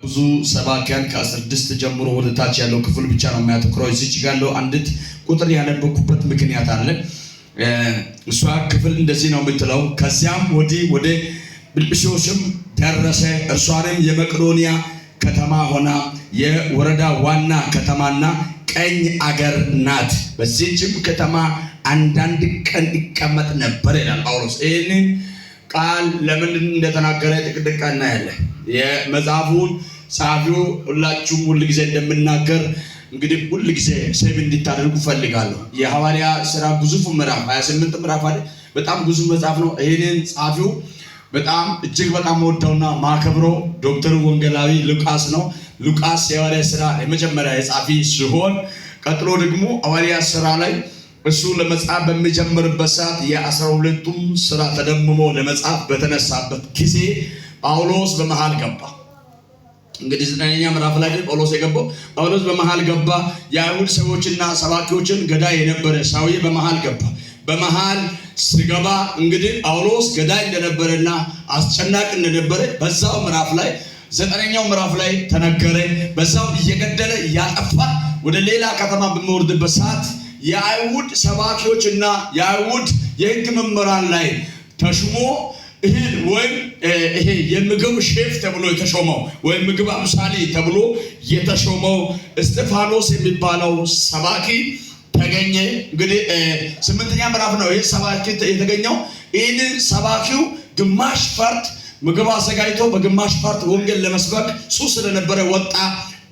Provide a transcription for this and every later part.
ብዙ ሰባኪያን ከ16 ጀምሮ ወደ ታች ያለው ክፍል ብቻ ነው የሚያተኩረው። እዚች ጋር ያለው አንዲት ቁጥር ያነበብኩበት ምክንያት አለ። እሷ ክፍል እንደዚህ ነው የምትለው፣ ከዚያም ወዲህ ወደ ፊልጵስዩስም ደረሰ፣ እርሷንም የመቄዶንያ ከተማ ሆና የወረዳ ዋና ከተማና ቀኝ አገር ናት። በዚህችም ከተማ አንዳንድ ቀን ይቀመጥ ነበር ይላል ጳውሎስ። ይህንን ቃል ለምንድን እንደተናገረ ጥቅጥቅ እናያለን። የመጽሐፉን ጸሐፊው ሁላችሁም ሁል ጊዜ እንደምናገር እንግዲህ ሁል ጊዜ save እንዲታደርጉ ፈልጋለሁ። የሐዋርያ ስራ ግዙፍ ምዕራፍ 28 ምዕራፍ አለ። በጣም ግዙፍ መጽሐፍ ነው። ይህንን ጸሐፊው በጣም እጅግ በጣም ወደውና ማከብሮ ዶክተር ወንጌላዊ ሉቃስ ነው። ሉቃስ የሐዋርያ ስራ የመጀመሪያ የጻፊ ሲሆን ቀጥሎ ደግሞ ሐዋርያ ስራ ላይ እሱ ለመጻፍ በሚጀምርበት ሰዓት የ12ቱም ስራ ተደምሞ ለመጻፍ በተነሳበት ጊዜ ጳውሎስ በመሃል ገባ። እንግዲህ 9ኛ ምዕራፍ ላይ ጳውሎስ የገባው ጳውሎስ በመሃል ገባ። የአይሁድ ሰዎችና ሰባኪዎችን ገዳይ የነበረ ሰውዬ በመሃል ገባ። በመሃል ስገባ እንግዲህ ጳውሎስ ገዳይ እንደነበረና አስጨናቂ እንደነበረ በዛው ምዕራፍ ላይ 9ኛው ምዕራፍ ላይ ተነገረ። በዛው እየገደለ እያጠፋ ወደ ሌላ ከተማ በሚወርድበት ሰዓት የአይሁድ ሰባኪዎችና የአይሁድ የሕግ መምህራን ላይ ተሹሞ እህል ወይም ይሄ የምግብ ሼፍ ተብሎ የተሾመው ወይም ምግብ አምሳሊ ተብሎ የተሾመው እስጢፋኖስ የሚባለው ሰባኪ ተገኘ። እንግዲህ 8ኛ ምዕራፍ ነው ይህ ሰባኪ የተገኘው። ይህንን ሰባኪው ግማሽ part ምግብ አዘጋጅቶ በግማሽ part ወንጌል ለመስበክ ሱስ ስለነበረ ወጣ።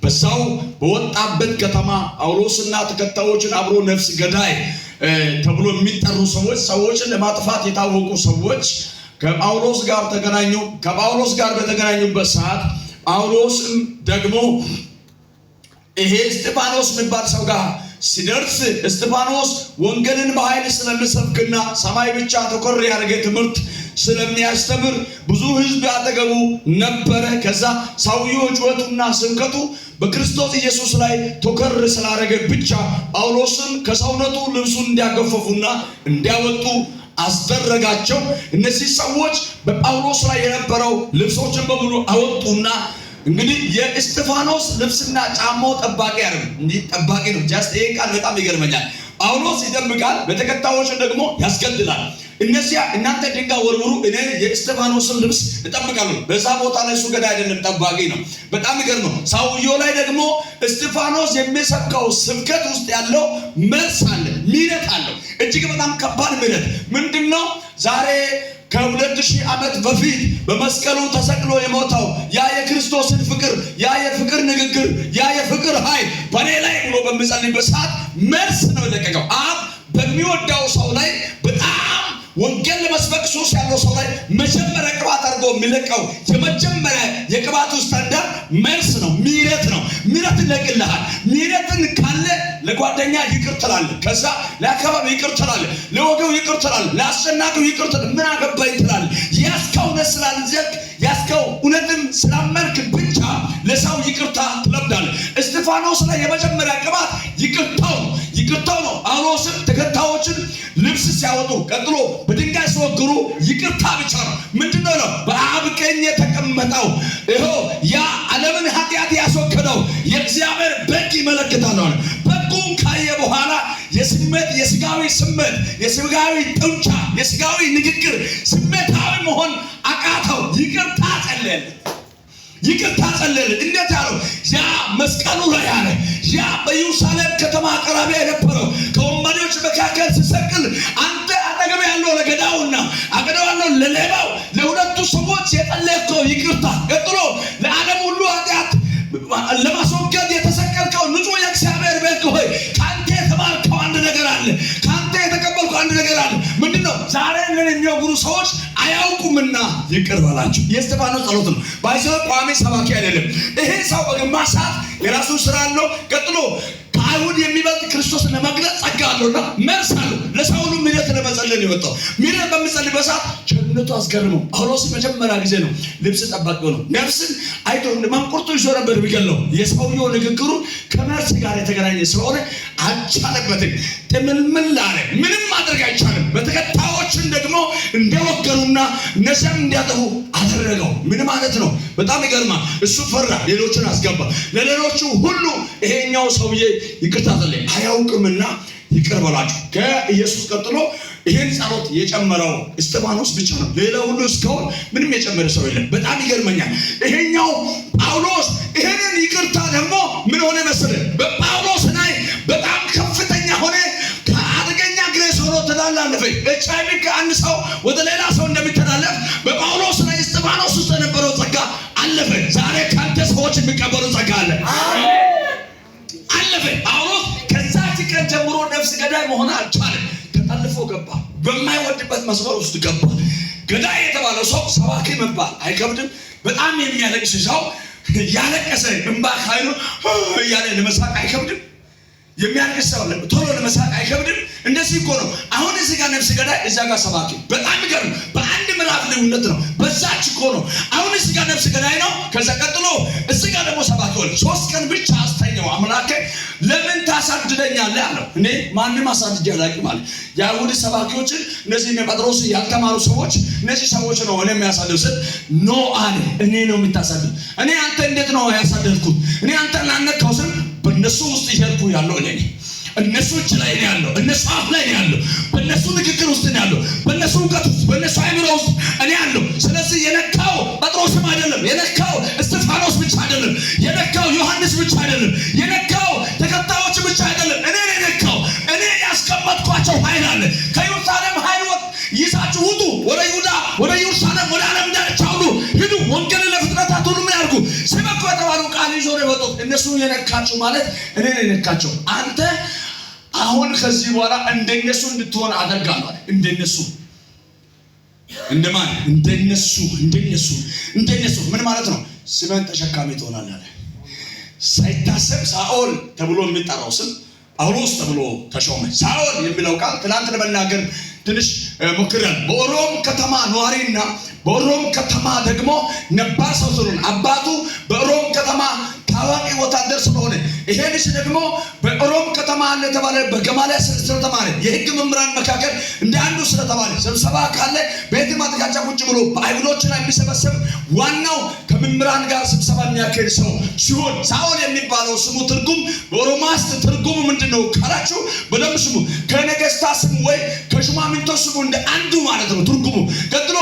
በዛው በወጣበት ከተማ ጳውሎስና ተከታዮችን አብሮ ነፍስ ገዳይ ተብሎ የሚጠሩ ሰዎች ሰዎችን ለማጥፋት የታወቁ ሰዎች ከጳውሎስ ጋር ተገናኙ። ከጳውሎስ ጋር በተገናኙበት ሰዓት ጳውሎስም ደግሞ ይሄ እስጢፋኖስ የሚባል ሰው ጋር ሲደርስ እስጢፋኖስ ወንጌልን በኃይል ስለሚሰብክና ሰማይ ብቻ ተኮር ያደረገ ትምህርት ስለሚያስተምር ብዙ ሕዝብ አጠገቡ ነበረ። ከዛ ሰውየው ጩኸቱና ስብከቱ በክርስቶስ ኢየሱስ ላይ ተኮር ስላደረገ ብቻ ጳውሎስን ከሰውነቱ ልብሱን እንዲያገፈፉና እንዲያወጡ አስደረጋቸው። እነዚህ ሰዎች በጳውሎስ ላይ የነበረው ልብሶችን በሙሉ አወጡና እንግዲህ የእስጢፋኖስ ልብስና ጫማው ጠባቂ አይደለም፣ እንዲህ ጠባቂ ነው። Just ይሄ ቃል በጣም ይገርመኛል። ጳውሎስ ይጠብቃል፣ በተከታዮችን ደግሞ ያስገድላል። እነዚያ እናንተ ድንጋይ ወርውሩ፣ እኔ የእስጢፋኖስን ልብስ እጠብቃለሁ። በዛ ቦታ ላይ እሱ ገዳይ አይደለም፣ ጠባቂ ነው። በጣም ይገርመው። ሰውየው ላይ ደግሞ እስጢፋኖስ የሚሰብከው ስብከት ውስጥ ያለው መልስ አለ፣ ምሕረት አለው። እጅግ በጣም ከባድ ምሕረት ምንድነው? ዛሬ ከ2000 ዓመት በፊት በመስቀሉ ተሰቅሎ የሞተው ያ የክርስቶስን ፍቅር፣ ያ የፍቅር ንግግር፣ ያ የፍቅር ኃይል በኔ ላይ ብሎ በሚጸልይበት ሰዓት መልስ ነው የለቀቀው። አብ በሚወዳው ሰው ላይ በጣም ወንጌል ለመስበክ ሱስ ያለው ሰው ላይ መጀመሪያ ቅባት አድርጎ የሚለቀው የመጀመሪያ የቅባቱ ስታንዳርድ መልስ ነው፣ ምሕረት ነው። ምሕረት ይለቅልሃል። ምሕረትን ካለ ለጓደኛ ይቅር ትላለህ፣ ከዛ ለአካባቢ ይቅር ትላለህ፣ ለወገው ይቅር ትላለህ፣ ለአስጨናቂው ይቅር ትላለህ። ምን አገባኝ ትላለህ። ያስከው እውነት ስላልዘግ ያስከው እውነትን ስላመንክ ብቻ ለሰው ይቅርታ ትለምዳለህ። እስጢፋኖስ ላይ የመጀመሪያ ቅባት ይቅርታው ነው፣ ይቅርታው ነው። ጳውሎስን ተከታዮችን ልብስ ሲያወጡ ቀጥሎ በድንጋይ ሲወግሩ ይቅርታ ብቻ ነው። ምንድነው ነው? በአብ ቀኝ የተቀመጠው ይኸው ያ ዓለምን ኃጢአት ያስወገደው የእግዚአብሔር በግ ይመለከታል አለ። በጉን ካየ በኋላ የስሜት የስጋዊ ስሜት የስጋዊ ጡንቻ የስጋዊ ንግግር ስሜታዊ መሆን አቃተው። ይቅርታ ጸለየለት። ይቅርታ ጸለየለት። እንዴት ያለው? ያ መስቀሉ ላይ ያለ ያ በኢየሩሳሌም ከተማ አቅራቢያ የነበረው ከወንበዴዎች መካከል ሲሰቅል አንተ አጠገብ ያለው ለገዳውና አጠገብ ያለው ለሌባው ለሁለቱ ሰዎች የጸለየከው ይቅርታ፣ ቀጥሎ ለዓለም ሁሉ ኃጢአት ለማስወገድ የተሰቀልከው ንጹሕ የእግዚአብሔር በግ ሆይ ካንተ የተማርከው አንድ ነገር አለ። ካንተ የተቀበልከው አንድ ነገር አለ። ምንድነው? ዛሬ እኔን የሚወግሩ ሰዎች አያውቁምና ይቅር በላቸው። የእስጢፋኖስ ጸሎት ነው። ባይሰው ቋሚ ሰባኪ አይደለም። ይሄ ሰው በግማሽ ሰዓት የራሱን ስራ አለው። ቀጥሎ ከአይሁድ የሚበልጥ ክርስቶስን ለመግለጽ ጸጋ አለውና መልስ አለው። ለሳውሉ ምሕረት ለመጸለይ ነው የወጣው። ምሕረት በሚጸልይበት ሰዓት ቸርነቱ አስገርመው። ጳውሎስ መጀመሪያ ጊዜ ነው ልብስ ጠባቂ ነው። ነፍስን አይቶ መንቁርቱ ይዞ ነበር ቢገለው። የሰውየው ንግግሩ ከመርስ ጋር የተገናኘ ስለሆነ አልቻለበትም። ጥምልምል አለ። ምንም ማድረግ አይቻልም። በተከታዮችን ደግሞ እንደወገኑና እነዚያም እንዲያጠፉ አደረገው። ምን ማለት ነው? በጣም ይገርማል። እሱ ፈራ፣ ሌሎችን አስገባ። ለሌሎቹ ሁሉ ይሄኛው ሰውዬ ይቅርታ ጸለየ፣ አያውቅምና ይቅር በላቸው። ከኢየሱስ ቀጥሎ ይሄን ጸሎት የጨመረው እስጢፋኖስ ብቻ ነው። ሌላ ሁሉ እስካሁን ምንም የጨመረ ሰው የለም። በጣም ይገርመኛል። ይሄኛው ጳውሎስ ይሄንን ይቅርታ ደግሞ ምን ሆነ መሰለህ? በጳውሎስ ላይ በጣም ከፍተኛ ሆነ ከአደገኛ grace ሆኖ ተላለፈ። ኤች አይ ቪ ከአንድ ሰው ወደ ሌላ ሰው እንደሚተላለፍ በጳውሎስ ላይ እስጢፋኖስ ውስጥ የነበረው ጸጋ አለፈ። ዛሬ ከአንተ ሰዎች የሚቀበሉ ጸጋ አለ። አለፈ። ጳውሎስ ከዛች ቀን ጀምሮ ነፍስ ገዳይ መሆን አልቻለም። ተጠልፎ ገባ። በማይወድበት መስመር ውስጥ ገባ። ገዳይ የተባለው ሰው ሰባኪ መባል አይከብድም። በጣም የሚያለቅስ ሰው ያለቀሰ እንባ ካይኑ እያለ ለመሳቅ አይከብድም። የሚያለቅስ ሰው ቶሎ ለመሳቅ አይከብድም። እንደዚህ እኮ ነው። አሁን እዚህ ጋር ነፍስ ገዳይ፣ እዛ ጋር ሰባኪ። በጣም ይገርም። በአንድ ምዕራፍ ልዩነት ነው። በዛች እኮ ነው። አሁን እዚህ ጋር ነፍስ ገዳይ ነው። ከዛ ቀጥሎ እዚህ ጋር ደግሞ ሰባኪ ሆነ። 3 ቀን ብቻ አስተኛው። አምላኬ ለምን ታሳድደኛለህ አለው። እኔ ማንም አሳድጄ አላውቅም አለ። የአይሁድ ሰባኪዎችን እነዚህ ጴጥሮስ ያልተማሩ ሰዎች እነዚህ ሰዎች ነው እኔ የሚያሳድድ ስል no አለ። እኔ ነው የምታሳድድ። እኔ አንተ እንዴት ነው ያሳደድኩት? እኔ አንተን ላነካው ስል በእነሱ ውስጥ እየሄድኩ ያለው እኔ ነኝ። እነሱ እጅ ላይ ነው ያለው። እነሱ አፍ ላይ ነው ያለው። በእነሱ ንግግር ውስጥ ነው ያለው። በእነሱ እውቀት ውስጥ፣ በእነሱ አእምሮ ውስጥ እኔ ያለው። ስለዚህ የነካው ጴጥሮስም አይደለም፣ የነካው እስጢፋኖስ ብቻ አይደለም፣ የነካው ዮሐንስ ብቻ አይደለም፣ የነካው ተከታዮች ብቻ አይደለም። እኔ ነው የነካው። እኔ ያስቀመጥኳቸው ኃይል አለ። ከኢየሩሳሌም ኃይል ወጥ ይዛችሁ ውጡ፣ ወደ ይሁዳ፣ ወደ ኢየሩሳሌም፣ ወደ ዓለም ዳርቻ ሁሉ ሂዱ፣ ወንጌልን ለፍጥረታት ሁሉ ምን ያድርጉ? ስበኩ የተባለው ቃል ይዞ ነው የወጡት። እነሱ የነካቸው ማለት እኔ ነው የነካቸው። አንተ አሁን ከዚህ በኋላ እንደነሱ እንድትሆን አደርጋለሁ። እንደነሱ እንደማን? እንደነሱ እንደነሱ እንደነሱ ምን ማለት ነው? ስምን ተሸካሚ ትሆናለህ አለ። ሳይታሰብ ሳኦል ተብሎ የሚጠራው ስም ጳውሎስ ተብሎ ተሾመ። ሳኦል የሚለው ቃል ትናንት ለመናገር ትንሽ ሞክሬያለሁ። በሮም ከተማ ነዋሪና በሮም ከተማ ደግሞ ነባር ሰው ስለሆነ አባቱ በሮም ከተማ ታዋቂ ወታደር ስለሆነ ይሄ ልጅ ደግሞ በሮም ከተማ አለ የተባለ በገማልያል ስለተማረ የሕግ መምህራን መካከል እንደ አንዱ ስለተባለ ስብሰባ ካለ በየትም አቅጣጫ ቁጭ ብሎ በአይሁዶች ላይ የሚሰበሰብ ዋናው ከመምህራን ጋር ስብሰባ የሚያካሂድ ሰው ሲሆን ሳኦል የሚባለው ስሙ ትርጉም በሮማስት ትርጉሙ ምንድነው ካላችሁ በደንብ ስሙ። ከነገስታት ስሙ ወይ ከሹማምንቶች ስሙ እንደ አንዱ ማለት ነው ትርጉሙ። ቀጥሎ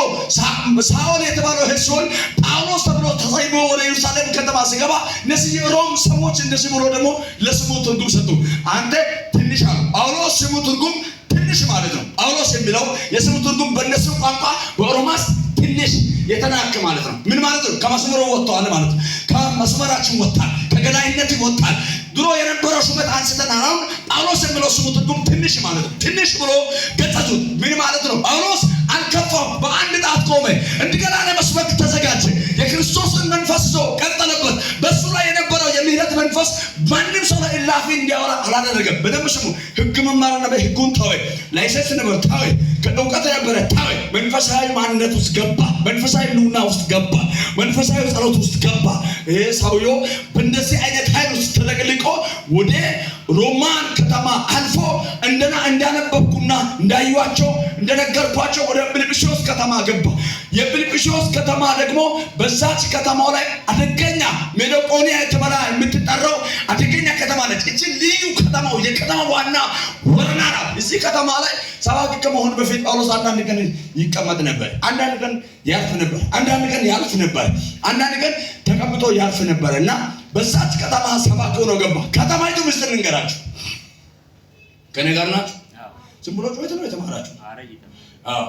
ሳኦል የተባለው ይሄ ሲሆን ጳውሎስ ተብሎ ተሰይሞ ወደ ኢየሩሳሌም ከተማ ሲገባ እነዚህ የሮም ሰዎች እንደዚህ ብሎ ደግሞ ለስሙ ትርጉም ሰጡ። አንተ ትንሽ አሉ። ጳውሎስ ስሙ ትርጉም ትንሽ ማለት ነው። ጳውሎስ የሚለው የስሙ ትርጉም በእነሱ ቋንቋ በሮማስ ትንሽ የተናቀ ማለት ነው። ምን ማለት ነው? ከመስመሩ ወጥቷል ማለት ነው። ከመስመራችን ወጥቷል፣ ከገዳይነት ወጥቷል። ድሮ የነበረው ሹመት አንስተናል። አሁን ጳውሎስ የሚለው ስሙ ትርጉም ትንሽ ማለት ነው። ትንሽ ብሎ ገጸቱት። ምን ማለት ነው? ጳውሎስ አልከፋም። በአንድ ጣት ቆመ። እንደገና ለመስበክ ተዘጋጀ። የክርስቶስን መንፈስ ይዞ ቀጠለበት። በሱ ላይ የነበረው የምህረት መንፈስ ማንም ሰው ላይ እላፊ እንዲያወራ አላደረገም። በደንብ ስሙ። ህግ መማር ነበር፣ ህጉን ተወ። license ነበር፣ ተወ። ከእውቀት ነበረ፣ ተወ። መንፈሳዊ ማንነት ውስጥ ገባ። መንፈሳዊ ልውና ውስጥ ገባ። መንፈሳዊ ጸሎት ውስጥ ገባ። ይሄ ሰውዬው በእንደዚህ አይነት ኃይል ውስጥ ተለቅልቆ ወደ ሮማን ከተማ አልፎ እንደና እንዳነበብኩና እንዳዩዋቸው እንደነገርኳቸው ወደ ፊልጵስዩስ ከተማ ገባ። የፊልጵስዩስ ከተማ ደግሞ በዛች ከተማው ላይ አደገኛ ሜዶቆኒያ የተባለ የምትጠራው አደገኛ ከተማ ነች። እቺ ልዩ ከተማው የከተማ ዋና ወረና ናት። እዚህ ከተማ ላይ ሰባኪ ከመሆኑ በፊት ጳውሎስ አንዳንድ ቀን ይቀመጥ ነበር፣ አንዳንድ ቀን ያርፍ ነበር፣ አንዳንድ ቀን ያልፍ ነበር፣ አንዳንድ ቀን ተቀምጦ ያልፍ ነበር እና በዛች ከተማ ሰባኪ ሆኖ ገባ። ከተማይቱ ምስጢር ልንገራችሁ። ከኔ ጋር ናችሁ? ዝም ብሎ ጩኸት ነው የተማራችሁ? አዎ።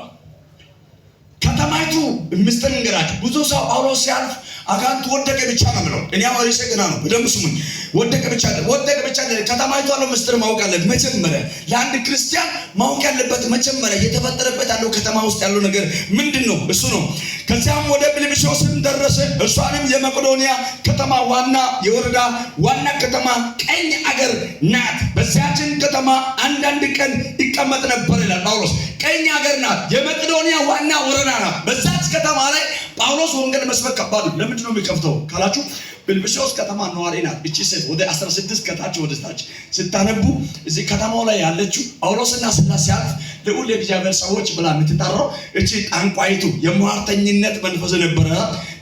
ከተማይቱ ምስጢር ልንገራችሁ። ብዙ ሰው ጳውሎስ ሲያልፍ አጋንንት ወደቀ ብቻ ነው የምለው። እኔ አሁን ርዕሴ ገና ነው፣ በደንብ ስሙኝ። ወደቀ ብቻ ወደቀ ብቻ ከተማይቱ ያለው ምስጢር ማወቅ አለበት። መጀመሪያ ለአንድ ክርስቲያን ማወቅ ያለበት መጀመሪያ እየተፈጠረበት ያለው ከተማ ውስጥ ያለው ነገር ምንድን ነው? እሱ ነው። ከዚያም ወደ ፊልጵስዩስም ደረሰ። እርሷንም የመቄዶንያ ከተማ ዋና የወረዳ ዋና ከተማ ቀኝ አገር ናት። በዚያችን ከተማ አንዳንድ ቀን ይቀመጥ ነበር ይላል ጳውሎስ። ቀኝ አገር ናት፣ የመቄዶንያ ዋና ወረዳ ናት። በዛች ከተማ ላይ ጳውሎስ ወንጌል መስበክ ከባድ ነው። ለምንድን ነው የሚከፍተው ካላችሁ ፊልጵስዩስ ከተማ ነዋሪ ናት። እቺ ሴት ወደ 16 ከታች ወደ ታች ስታነቡ እዚህ ከተማው ላይ ያለችው ጳውሎስና ሲላስ ሲያልፍ ልዑል የእግዚአብሔር ሰዎች ብላ የምትጠራው እቺ ጠንቋይቱ የሟርተኝነት መንፈስ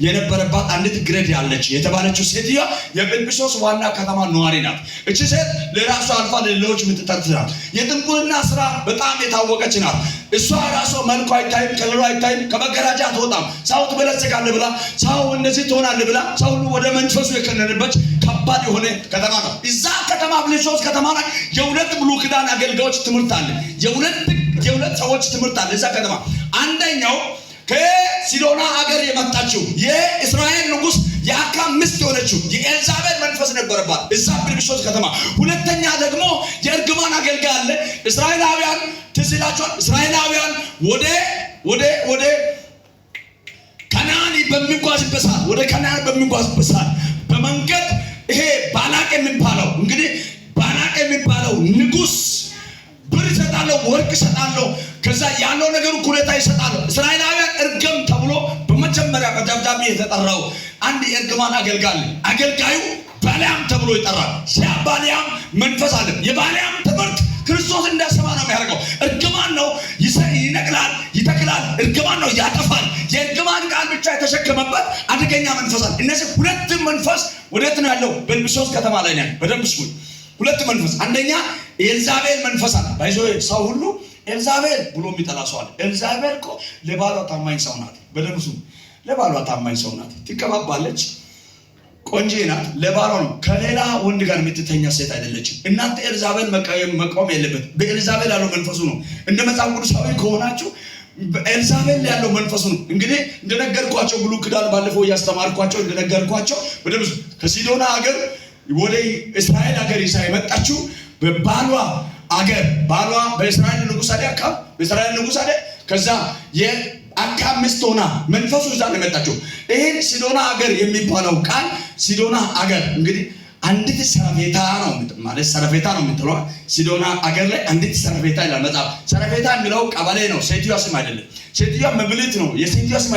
የነበረባት አንዲት ግሬድ ያለች የተባለችው ሴትዮዋ የፊልጵስዩስ ዋና ከተማ ነዋሪ ናት። እቺ ሴት ለራሷ አልፋ ለሌሎች የምትተርፍ ናት። የጥንቁልና ስራ በጣም የታወቀች ናት። እሷ ራሷ መልኳ አይታይም፣ ከለሯ አይታይም፣ ከመጋረጃ አትወጣም። ሰው ትበለጽጋለህ ብላ ሰው እንደዚህ ትሆናለህ ብላ ሰው ሁሉ ወደ መንፈሱ የከነነበት ከባድ የሆነ ከተማ ነው። እዛ ከተማ ፊልጵስዩስ ከተማ ላይ የሁለት ብሉይ ኪዳን አገልጋዮች ትምህርት አለ። የሁለት ሰዎች ትምህርት አለ እዛ ከተማ። አንደኛው ከሲዶና አገር የመጣችው የእስራኤል ንጉስ የአካብ ሚስት የሆነችው የኤልዛቤል መንፈስ ነበረባት እዛ ፊልጵስዩስ ከተማ። ሁለተኛ ደግሞ የእርግማን አገልጋይ አለ። እስራኤላውያን ትዝ ይላችኋል። እስራኤላውያን ወደ ወደ ወደ ከነዓን በሚጓዝበት ሰዓት ወደ ከነዓን በሚጓዝበት ሰዓት በመንገድ ይሄ ባላቅ የሚባለው እንግዲህ ባላቅ የሚባለው ንጉስ ብር ይሰጣለሁ፣ ወርቅ ይሰጣለሁ፣ ከዛ ያለው ነገር እኩሌታ ይሰጣለሁ። እስራኤላውያን እርገም ተብሎ በመጀመሪያ በደብዳቤ የተጠራው አንድ የእርግማን አገልጋይ አገልጋዩ ባልያም ተብሎ ይጠራል። ሲያ ባልያም መንፈስ አለ። የባልያም ትምህርት ክርስቶስ እንዳሰማ ነው የሚያደርገው። እርግማን ነው፣ ይነቅላል፣ ይተክላል። እርግማን ነው፣ ያጠፋል። የእርግማን ቃል ብቻ የተሸከመበት አደገኛ መንፈስ አለ። እነዚህ ሁለት መንፈስ ወዴት ነው ያለው? በፊልጵስዩስ ከተማ ላይ ነው ያለው። በደንብ ስሙኝ። ሁለት መንፈስ፣ አንደኛ ኤልዛቤል መንፈስ አለ። ባይዞ ሰው ሁሉ ኤልዛቤል ብሎ የሚጠላ ሰው አለ። ኤልዛቤል እኮ ለባሏ ታማኝ ሰው ናት። በደንብ ስሙ። ለባሏ ታማኝ ሰው ናት። ትቀባባለች፣ ቆንጆ ናት። ለባሏ ነው። ከሌላ ወንድ ጋር የምትተኛ ሴት አይደለችም። እናንተ ኤልዛቤል መቃወም የለበት። በኤልዛቤል ያለው መንፈሱ ነው። እንደ መጽሐፍ ቅዱሳዊ ከሆናችሁ በኤልዛቤል ያለው መንፈሱ ነው። እንግዲህ እንደነገርኳቸው ብሉይ ኪዳን ባለፈው እያስተማርኳቸው እንደነገርኳቸው በደንብ ከሲዶና ሀገር ወደ እስራኤል ሀገር ይዛ የመጣችው በባሏ አገር ባሏ በእስራኤል ንጉሥ አይደል አካብ በእስራኤል ንጉሥ አይደል ከዛ የአካብ ሚስት ሆና መንፈሱ እዛ ነው የመጣችው። ይሄን ሲዶና ሀገር የሚባለው ቃል ሲዶና ሀገር እንግዲህ አንዲት ሰረፌታ ነው ማለት ሰረፌታ ነው የምትለው ሲዶና አገር ላይ አንዲት ሰረፌታ ይላል መጽሐፍ። ሰረፌታ የሚለው ቀበሌ ነው፣ ሴትዮዋ ስም አይደለም። ሴትዮዋ መብልት ነው፣ የሴትዮዋ ስም።